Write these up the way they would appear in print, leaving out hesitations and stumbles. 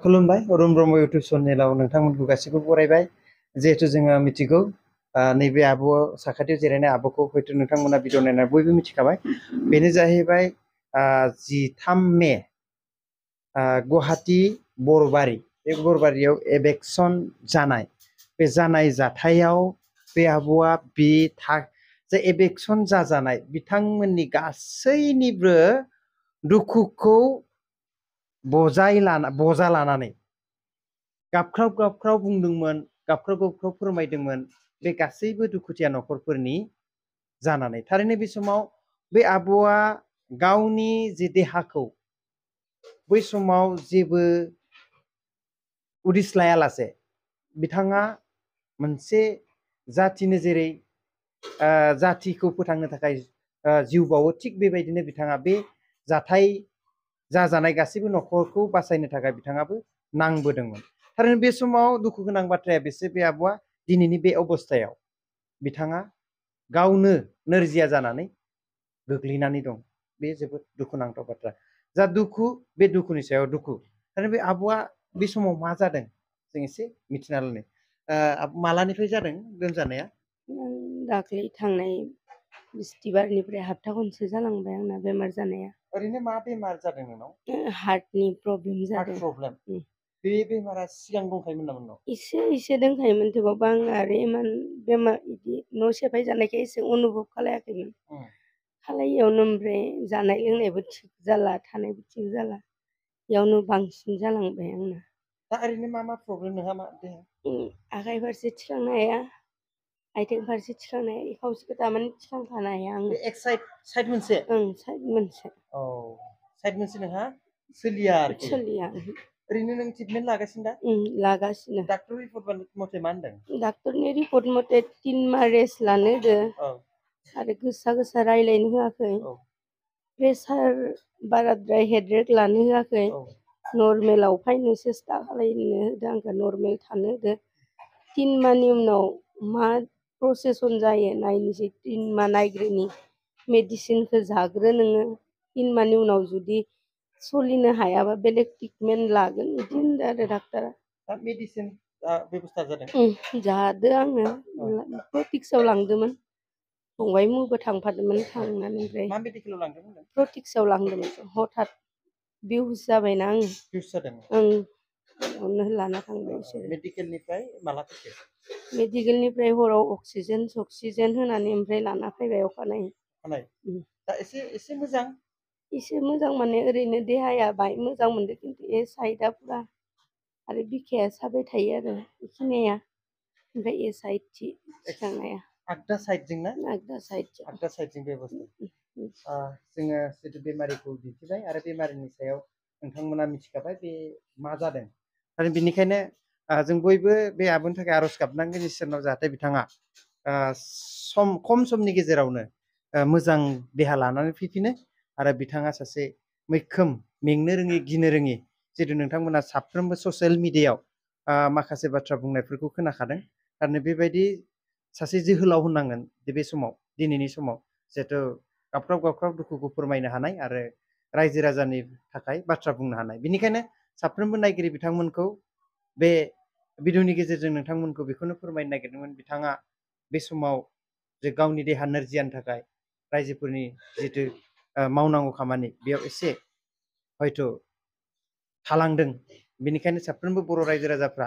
खुलुमबाय अरुण ब्रह्म इउटुब चेनेलाव नोंथांमोनखौ गासिबो बरायबाय। जिहेतु जोङो मिथिगौ नैबे आब' साखाथियाव जिरायनाय आब'खौ हयथ' नोंथांमोना भिडिअ नायनानै बयबो मिथिखाबाय। बेनो जाहैबाय 13 मे गुवाहाटी बरबारि, बे बरबारियाव एबेक्सन जानाय, बे जानाय जाथायाव बे आब'आ जे एबेक्सन जाजानाय बिथांमोननि गासैनिबो दुखुखौ बजा लानानै गाबख्राव गाबख्राव बुंदोंमोन, गाबख्राव गाबख्राव फोरमायदोंमोन बे गासैबो दुखुथिया न'खरफोरनि जानानै। थारैनो बे समाव बे आब'आ गावनि जे देहाखौ बै समाव जेबो उदिस लायालासे बिथाङा मोनसे जाथिनो जेरै जाथिखौ फोथांनो थाखाय जिउ बावो, थिग बेबायदिनो बिथाङा बे जाथाय जाजानाय गासैबो न'खरखौ बासायनो थाखाय बिथाङाबो नांबोदोंमोन। थारैनो बे समाव दुखु गोनां बाथ्राया बेसो, बे आब'आ दिनैनि बे अबस्थायाव बिथाङा गावनो नोरजिया जानानै गोग्लैनानै दं। बे जोबोद दुखुनांथाव बाथ्रा। जा दुखु, बे दुखुनि सायाव दुखु। थारैनो बे आब'आ बे समाव मा जादों जों एसे मिथिना लानो। मालानिफ्राय जादों लोमजानाया? दाख्लै थांनाय बिस्थिबारनिफ्राय हप्ता खनसे जालांबाय आंना बेमार जानाया। ओरैनो मा बेमार जादों नोंनाव? हार्टनि प्रब्लेम हार्ट जादों। प्रब्लेम। बे बेमारा सिगां दंखायोमोन नामा नोंनाव? एसे दंखायोमोन, थेवबाबो आं आरो इमान बेमार बिदि न' सेफाय जानायखाय एसे अनुभब खालायाखैमोन। खालायियावनो ओमफ्राय जानाय लोंनायबो थिग जाला, थानायबो थिग जाला, बेयावनो बांसिन जालांबाय आंना। दा ओरैनो मा प्रब्लेम नोंहा मा देहा? आखाइ फारसे थिखांनो हाया, आथिं फारसे थिखांनो हाया, खावसेखौ थारमाने थिखांखानो हाया आङो। एक साइड मोनसे? साइड मोनसे। औ, साइड मोनसे नोंहा सोलिया आरोखि? सोलिया। ओरैनो नों ट्रिटमेन्ट लागासिनो दा? लागासिनो। डाक्टर रिपर्ट मथे मा होनदों? डाक्टरनि रिपर्ट मथे 3 माह रेस्ट लानो होदो आरो गोसा गोसा रायलायनो होआखै, प्रेसार बाराद्राय हेडेक लानो होआखै, नर्मेलाव फैनो सेस्था खालायनो होदो, आंखौ नर्मेल थानो होदो। 3 माहनि उनाव मा प्रसेसन जायो नायनोसै, 3 माह नायग्रोनि, मेडिसिनखौ जाग्रो नोङो, 3 माहनि उनाव जुदि सोलिनो हायाबा बेलेग ट्रिटमेन्ट लागोन बिदि होनदो आरो डाक्टारा। मेडिसिन बेबस्था जादों? जादो आङो, प्रटिक्सआव लांदोंमोन, फंबाय मुबो थांफादोंमोन। थांनानै ओमफ्राय मा मेडिकेलाव लांदोंमोन? प्रटिक्सआव प्रटिक्सआव लांदोंमोन। हठात बिहुस जाबायना आं। बिहुस जादों? बेयावनो लाना थांबाय बिसोरो। मेडिकेलनिफ्राय माला फैखो? मेडिकेलनिफ्राय हराव अक्सिजेन होनानै ओमफ्राय लाना फैबाय अखानायै। दा एसे मोजां? एसे मोजां माने ओरैनो देहाया बाहाय मोजां मोनदों, खिन्थु ए साइडआ पुरा आरो बिखाया साबाय थायो आरो बेखिनिया, ओमफ्राय ए साइड थिखांनाया। आगदा साइडजों ना? आगदा साइडजों। आगदा साइडजों बेबस्था। जोङो जितु बेमारिखौ दिन्थिबाय आरो बेमारिनि सायाव नोंथांमोना मिथिखाबाय बे मा जादों। आरो बेनिखायनो जों बयबो बे आब'नि थाखाय आर'ज गाबनांगोन इसोरनाव, जाहाथे बिथाङा खम समनि गेजेरावनो मोजां देहा लानानै फैफिनो आरो बिथाङा सासे मैखोम, मेंनो रोङि, गिनो रोङि, जितु नोंथांमोना साफ्रोमबो ससियेल मिडियायाव माखासे बाथ्रा बुंनायफोरखौ खोनाखादों। थारैनो बेबायदि सासे जोहोलाव होननांगोन बे समाव, दिनैनि समाव, जिहेथु गाबख्राव गाबख्राव दुखुखौ फोरमायनो हानाय आरो रायजो राजानि थाखाय बाथ्रा बुंनो हानाय। बेनिखायनो साफ्रोमबो नायगिरि बिथांमोनखौ बे भिडिअनि गेजेरजों नोंथांमोनखौ बेखौनो फोरमायनो नागिरदोंमोन, बिथाङा बे समाव जे गावनि देहा नोरजियानि थाखाय रायजोफोरनि जितु मावनांगौ खामानि बेयाव एसे हयथ' थालांदों। बेनिखायनो साफ्रोमबो बर' रायजो राजाफ्रा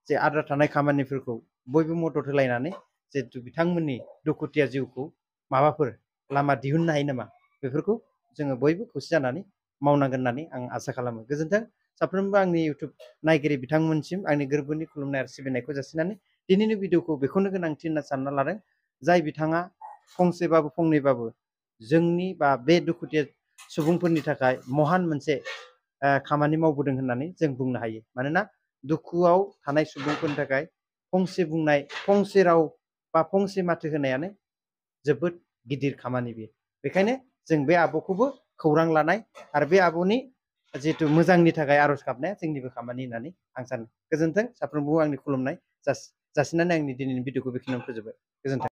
जे आद्रा थानाय खामानिफोरखौ बयबो मदद होलायनानै जितु बिथांमोननि दुखुथिया जिउखौ माबाफोर लामा दिहुननो हायो नामा, बेफोरखौ जोङो बयबो खौसे जानानै मावनांगोन होननानै आं आसा खालामो। गोजोन्थों। साफ्रोमबो आंनि इउटुब नायगिरि बिथांमोनसिम आंनि गोरबोनि खुलुमनाय आरो सिबिनायखौ जासिनानै दिनैनि भिडिअखौ बेखौनो गोनांथि होनना सानना लादों। जाय बिथाङा फंसेबाबो फंनैबाबो जोंनि बा बे दुखुथिया सुबुंफोरनि थाखाय महान मोनसे खामानि मावबोदों होननानै जों बुंनो हायो। मानोना दुखुआव थानाय सुबुंफोरनि थाखाय फंसे बुंनाय, फंसे राव बा फंसे माथो होनायानो जोबोद गिदिर खामानि बेयो। बेखायनो जों बे आब'खौबो खौरां लानाय आरो बे आब'नि जितु मोजांनि थाखाय आर'ज गाबनाया जोंनिबो खामानि होननानै आं सानो। गोजोन्थों। साफ्रोमबो आंनि खुलुमनाय जासिनानै आंनि दिनैनि भिडिअखौ बेखिनियावनो फोजोबबाय। गोजोन्थों।